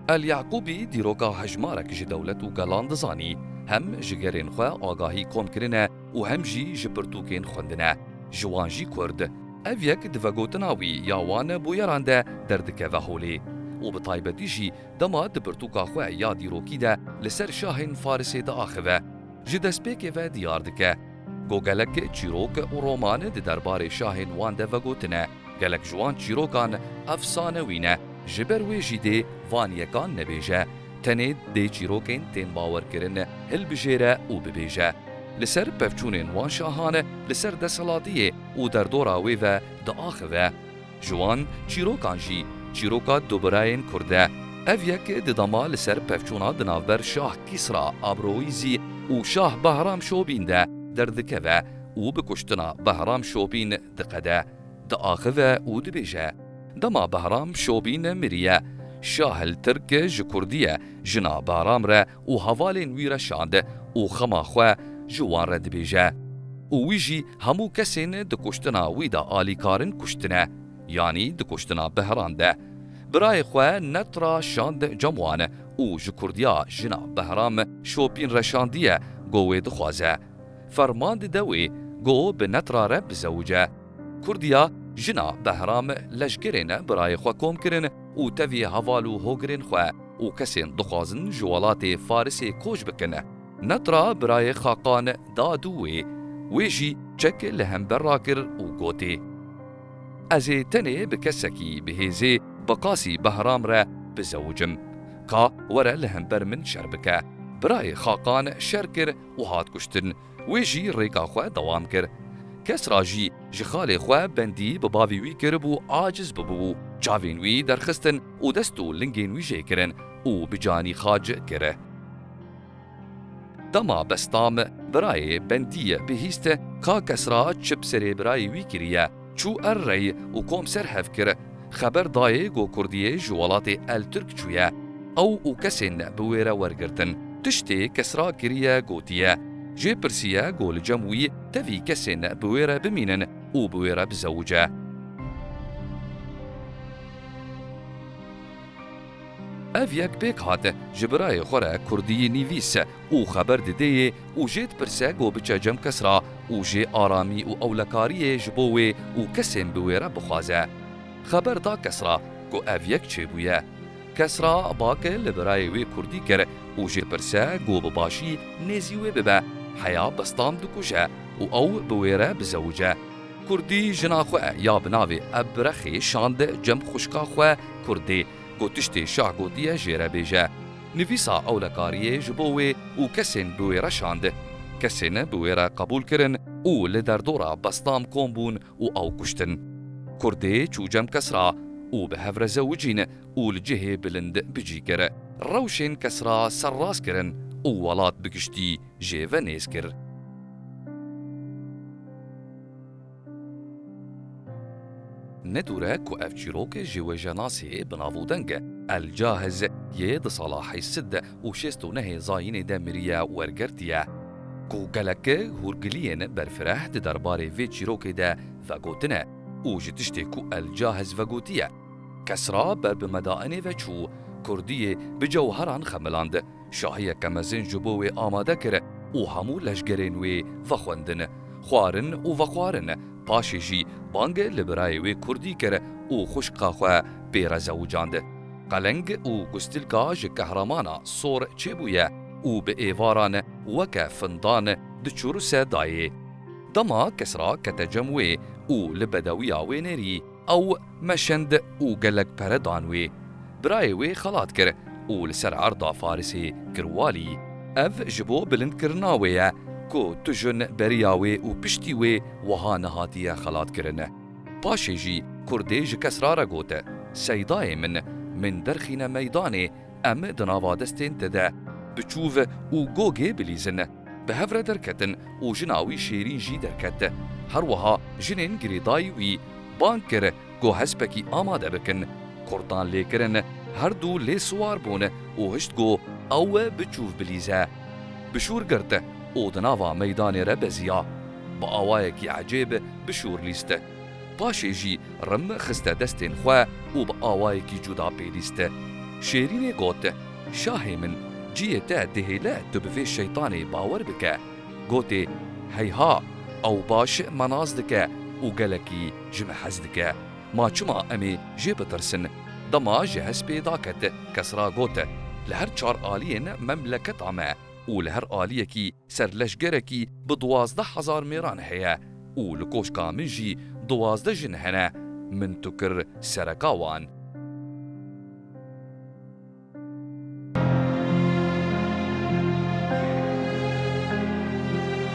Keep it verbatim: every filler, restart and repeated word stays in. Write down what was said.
El Yaqûbî dîroka hejmarek ji dewlet û gelan dizanî, hem ji gelên xwe agahî kom kirine û hem jî ji pirtûkên xwendine, ji wan jî Kurd. Ev yek di vegotina wî ya wan bûyeran de derdikeve holê û bi taybetî jî dema di pirtûka xwe ya dîrokî de li ser şahên Farisê diaxive, ji destpêkê ve diyar dike ku gelek çîrok û roman di derbarê şahên wan de vegotine. Gelek ji wan çîrokan efsanewî ne. Ji ber wê jî dê van yekan nebêje. Tenê dê çîrokên tên bawerkirin hilbijêre û bibêje. Li ser pevçûnên wan şahan, li ser desthilatiyê û derdora wê ve diaxive. Ji wan çîrokan jî çîroka du birayên Kurd e. Ev yek di dema li ser pevçûna di navber Şah Kîsra Abroîzî û Şah Behram Şobîn de derdikeve û bi kuştina Behram Şobîn diqede, diaxive û dibêje, dema Behram Şobîn miriye, Şah el Tirk ji Kurdiye jina Behram re û hevalên wî re şand û xema xwe ji wan re dibêje. Û wî jî hemû kesên di kuştina wî de alîkar in kuştine, yanî di kuştina Behram de. Birayê xwe Netra şand cem wan û ji Kurdiya jina Behram Şopîn re şandiye, go wê dixwaze. Ferman dide wê, go bi Netra re bizewice. Kurdiya jina Behram leşkerên birayê xwe kom kirin û tevî heval û hogirên xwe û kesên dixwazin ji welatê Farisê koç bikin. Netra birayê Xaqan da dû wê. Wê jî çek li hember rakir û gotê, ez ê tenê bi kesekî bi hêzê bi qasî Behram re bizewicim. Ka were li hember min şer bike. Birayê Xaqan şer kir û hat kuştin. Wê jî rêka xwe dewam kir. Kesra jî ji xalê xwe bendî bi bavê wî kiribû aciz bibû. Çavên wî derxistin û dest û lingên wî jê kirin û bi canî xac kir. Dema Bestam birayê bendî bihîst, ka Kesra çi bi serê birayê wî kiriye, çû er rey û kom ser hev kir. Xeber dayê ku Kurdiyê ji welatê El Tirk çûye. Ew û kesên bi wê re wergirtin. Tiştê Kesra kiriye gotiye. Jê pirsiye ku li cem wî tevî kesên bi wê re bimînin û bi wê re bizewice. Ev yek pêk hat, ji birayê xwe re Kurdî nivîs û xeber didê yê û jê dipirse ku biçe cem Kesra û jê aramî û ewlekariyê ji bo wê û kesên bi wê re bixwaze. Xeber da Kesra ku ev yek çêbûye. Kesra bak li birayê wê Kurdî kir û jê pirse ku bi başî nêzî wê bibe, heya Bestam dikuje û ew bi wê re bizewice. Kurdî jina xwe ya bi navê Ebrexê şand cem xwişka xwe Kurdê, ku tiştê şah gotiye jê re bêje. Nivîsa ewlekariyê ji bo wê û kesên bi wê re şand. Kesên bi wê re qebûl kirin û li derdora Bestam kom bûn û ew kuştin. Kurdê çû cem Kesra û bi hev re zewicîn û li cihê bilind bi cî kir. Rewşên Kesra serrast kirin û welat bi giştî jê ve nêz kir. Ne dûr e ku ev çîrok ji wêjenasê bi nav û deng El Cahiz yê di sala heyşt sed û şêst û nehê zayînê de miriye wergirtiye, ku gelek hûrgiliyên berfireh di derbarê vê çîrokê de vegotine û ji tiştê ku El Cahiz vegotiye, Kesra ber bi Medainê ve çû, Kurdiyê bi cewheran xemiland. Şahiyeke mezin ji bo wê amade kir û hemû leşgerên wê vexwendin, xwarin û vexwarin. Paşê jî bang li birayê wê Kurdî kir û xwişka xwe pê re zewicand. Qeleng û gustilka ji qehramana sor çêbûye û bi êvaran weke findan diçûrise dayê. Dema Kesra kete cem wê û li bedewiya wê nêrî, ew meşend û gelek pere dan wê. Birayê wê xelat kir û li ser erda Farisê kir walî. Ev ji bo bilindkirina wê ye ku tu jin beriya wê û piştî wê wiha nehatiye xelatkirin. Paşê jî Kurdê ji Kesra re got, Seydayê min, min derxîne meydanê, em di nava destên te de bi çûv û gogê bilîzin. Bi hev re derketin û jina wî Şêrîn jî derket. Her wiha jinên girêdayî wî bang kir ku hespekî amade bikin. Kurdan lê kirin, her du lê siwar bûn û hişt ku ew bi çûv bilîze. Bi şûr girt û di nava meydanê re beziya. Bi awayekî ecêb bi şûr lîst. Paşê jî rim xiste destên xwe û bi awayekî cuda pê lîst. Şêrînê got, "Şahê min, ciyê te dihêle tu bi vê şeytanê bawer bike." Gotê, "Heyha, ew baş me nas dike û gelekî ji me hez dike. Ma çima em ê jê bitirsin?" Dema ji hespê daket, kesra got, "Li her çar aliyên memleketa me û li her aliyekî serleşgerekî bi duwazdeh hezar mêran heye û li koşka min jî duwazdeh jin hene. Min tu kir sereka wan."